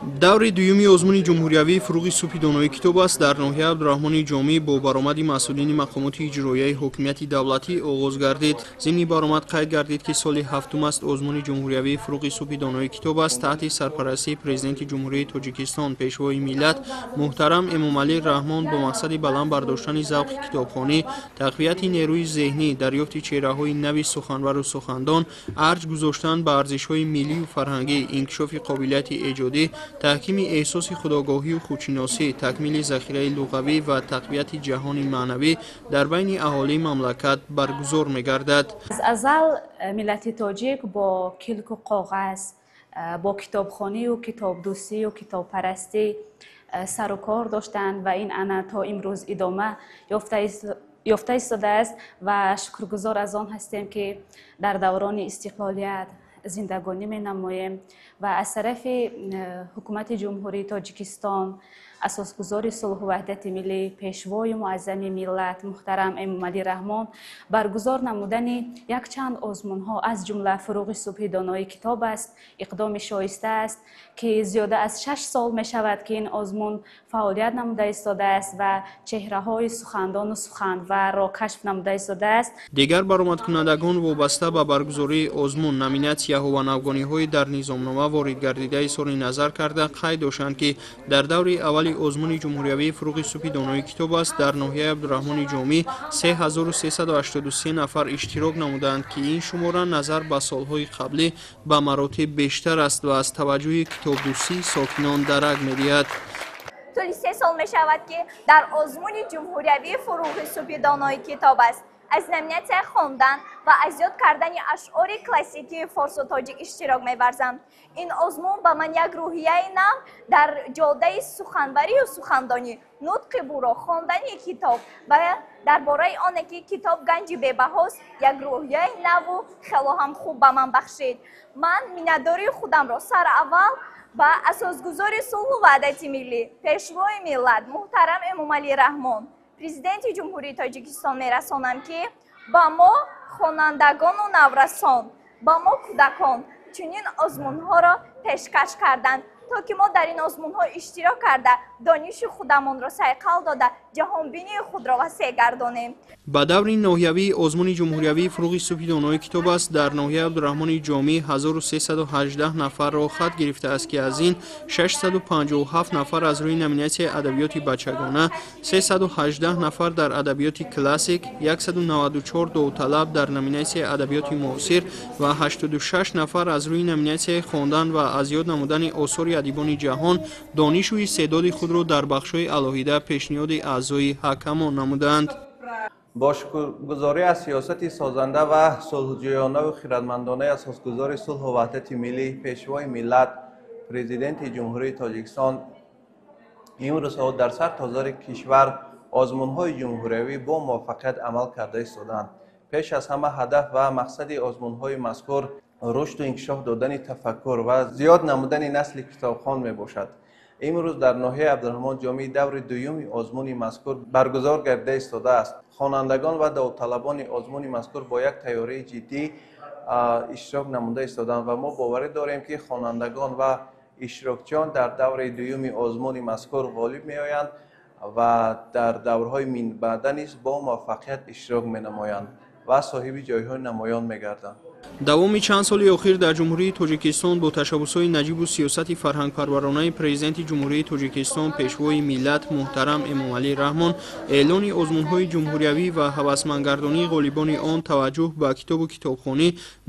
Даври дуюми озмуни ҷумҳуриявии «Фурӯғи субҳи донои китоб аст» дар ноҳияи Абдураҳмони Ҷомӣ бо баромади масъулини мақомоти иҷроияи ҳокимияти давлатӣ оғоз гардид. Зимни баромад қайд гардид, ки соли ҳафтум аст озмуни ҷумҳуриявии «Фурӯғи субҳи донои китоб аст» таҳти сарпарастии Президенти Ҷумҳурии Тоҷикистон, Пешвои миллат муҳтарам Эмомалӣ Раҳмон бо мақсади баланд бардоштани завқи китобхонӣ, тақвияти нерӯи зеҳнӣ, дарёфти чеҳраҳои нави суханвару сухандон, арҷ гузоштан ба арзишҳои миллию фарҳангӣ, инкишофи қобилияти эҷодӣ, таҳкими эҳсоси худогоҳию худшиносӣ, такмили захираи луғавӣ ва тақвияти ҷаҳони маънавӣ дар байни аҳолии мамлакат баргузор мегардад. Аз азал миллати тоҷик бо килку коғаз, бо китобхонию китобдӯстию китобпарастӣ сару кор доштанд ва ин ана то имрӯз идома ёфта истодааст ва шукргузор аз он ҳастем, ки дар даврони истиқлолият зиндагонӣ менамоем ва аз тарафи Ҳукумати Ҷумҳурии Тоҷикистон, асосгузори сулҳу ваҳдати миллӣ, Пешвои муаззами миллат муҳтарам Эмомалӣ Раҳмон баргузор намудани якчанд озмунҳо, аз ҷумла «Фурӯғи субҳи донои китоб аст», иқдоми шоиста аст, ки зиёда аз 6 сол мешавад, ки ин озмун фаъолият намуда истодааст ва чеҳраҳои сухандону суханварро кашф намуда истодааст. Дигар баромадкунандагон вобаста ба баргузории озмун, номинатсияҳо ва навгониҳои дар низомнома ворид гардида изҳори назар карда, қайд доштанд, ки дар даври аввали озмуни ҷумҳуриявии «Фурӯғи субҳи донои китоб аст» дар ноҳияи Абдураҳмони Ҷомӣ 3383 нафар иштирок намуданд, ки ин шумора назар ба солҳои қаблӣ ба маротиб бештар аст ва аз таваҷҷӯҳи китобдӯстии сокинон дарак медиҳад. Тӯли 3 сол мешавад, ки дар озмуни ҷумҳуриявии «Фурӯғи субҳи донои китоб аст» аз номинатсияи хондан ва аз ёд кардани ашъори классикии форсу тоҷик иштирок меварзам. Ин озмун ба ман як рӯҳияи нав дар ҷодаи суханварию сухандонӣ, нутқи буро, хондани китоб ва дар бораи оне ки китоб ганҷи бебаҳост, як рӯҳияи наву хело ҳам хуб ба ман бахшид. Ман миннатдории худамро сараввал ба асосгузори сулҳу ваҳдати миллӣ, Пешвои миллат муҳтарам Эмомалӣ Раҳмон, Президенти Ҷумҳурии Тоҷикистон мерасонам, ки ба мо хонандагону наврасон, ба мо кӯдакон чунин озмунҳоро пешкаш карданд, то ки мо дар ин озмунҳо иштирок карда, дониши худамонро сайқал дода, ҷаҳонбинии худро васеъ гардонем. Ба даври ноҳиявии озмуни ҷумҳуриявии «Фурӯғи субҳи донои китоб аст» дар ноҳияи Абдураҳмони Ҷомӣ 1318 нафарро хат гирифтааст, ки аз ин 657 нафар аз рӯи номинатсияи адабиёти бачагона, 318 нафар дар адабиёти классик, 194 довталаб дар номинатсияи адабиёти муосир ва 86 нафар аз рӯи номинатсияи хондан ва аз ёд намудани осори адибони ҷаҳон донишу истеъдоди худро дар бахшҳои алоҳида пешниҳоди аъзои ҳакамон намуданд. Бо шукргузорӣ аз сиёсати созанда ва сулҳҷӯёнаву хирадмандонаи асосгузори сулҳу ваҳдати миллӣ, Пешвои миллат, Президенти Ҷумҳурии Тоҷикистон, имрӯзҳо дар сартосари кишвар озмунҳои ҷумҳуриявӣ бо муваффақият амал карда истодаанд. Пеш аз ҳама, ҳадаф ва мақсади озмунҳои мазкур рушду инкишоф додани тафаккур ва зиёд намудани насли китобхон мебошад. Имрӯз дар ноҳияи Абдураҳмон Ҷомӣ даври дуюми озмуни мазкур баргузор гардида истодааст. Хонандагон ва довталабони озмуни мазкур бо як тайёрии ҷиддӣ иштирок намуда истодаанд ва мо боварӣ дорем, ки хонандагон ва иштирокчиён дар давраи дуюми озмуни мазкур ғолиб меоянд ва дар даврҳои минбаъда низ бо муваффақият иштирок менамоянд ва соҳиби ҷойҳои намоён мегарданд. Давоми чанд соли охир дар Ҷумҳурии Тоҷикистон бо ташаббусҳои наҷибу сиёсати фарҳангпарваронаи Президенти Ҷумҳурии Тоҷикистон, Пешвои миллат муҳтарам Эмомалӣ Раҳмон, эълони озмунҳои ҷумҳуриявӣ ва ҳавасмандгардонии ғолибони он, таваҷҷӯҳ ба китобу китобхонӣ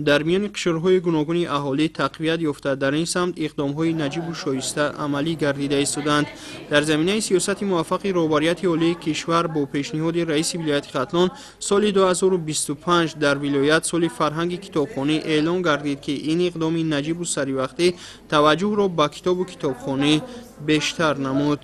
дар миёни қишрҳои гуногуни аҳолӣ тақвият ёфта, дар ин самт иқдомҳои наҷибу шоиста амалӣ гардида истодаанд. Дар заминаи сиёсати муваффақи роҳбарияти олии кишвар бо пешниҳоди раиси вилояти Хатлон соли 2025 дар вилоят соли фарҳанги китобхонӣ эълон гардид, ки ин иқдоми наҷибу саривақтӣ таваҷҷӯҳро ба китобу китобхонӣ бештар намуд.